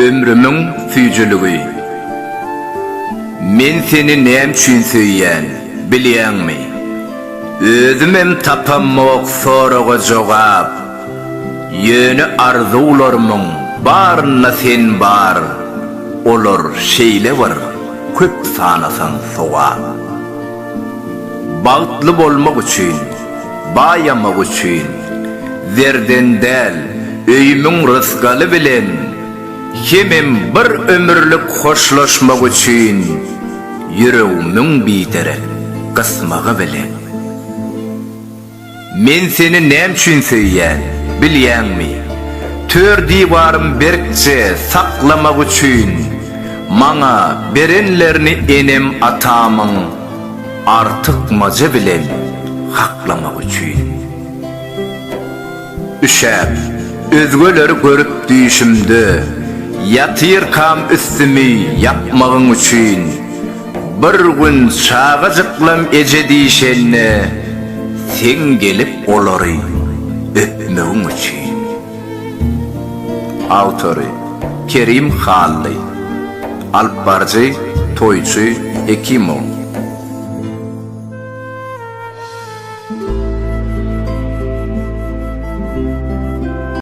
Ömrümiň süýjüligi Men seni näme üçin söýýän, bilýäňmi? Özümem tapamok soraga jogap. Ýöne arzuwlarymyň barynda sen bar, Olar şeýle bir köp sanasaň sogap. Bagtly bolmak üçin, baýamak üçin, Zerden däl, öýümiň rysgaly bilen, Hemem bir ömürlik hoşlaşmak üçin, Ýüregimiň biderek gysmagy bilen. Men seni näme üçin söýýän, bilýäňmi? Tör diwarym berkje saklamak üçin, Maňa berenlerini enem-atamyň artykmajy bilen haklamak üçin. Üşäp, özgeleri görüp düýşümde, Ýatyrkam üstümi ýapmagyň üçin. Bir gün çagajyklam eje diýşende, Seň gelip olary öpmegiň üçin. Awtory, Kerim Hally. Alyp baryjy, Toýçy Hekimow.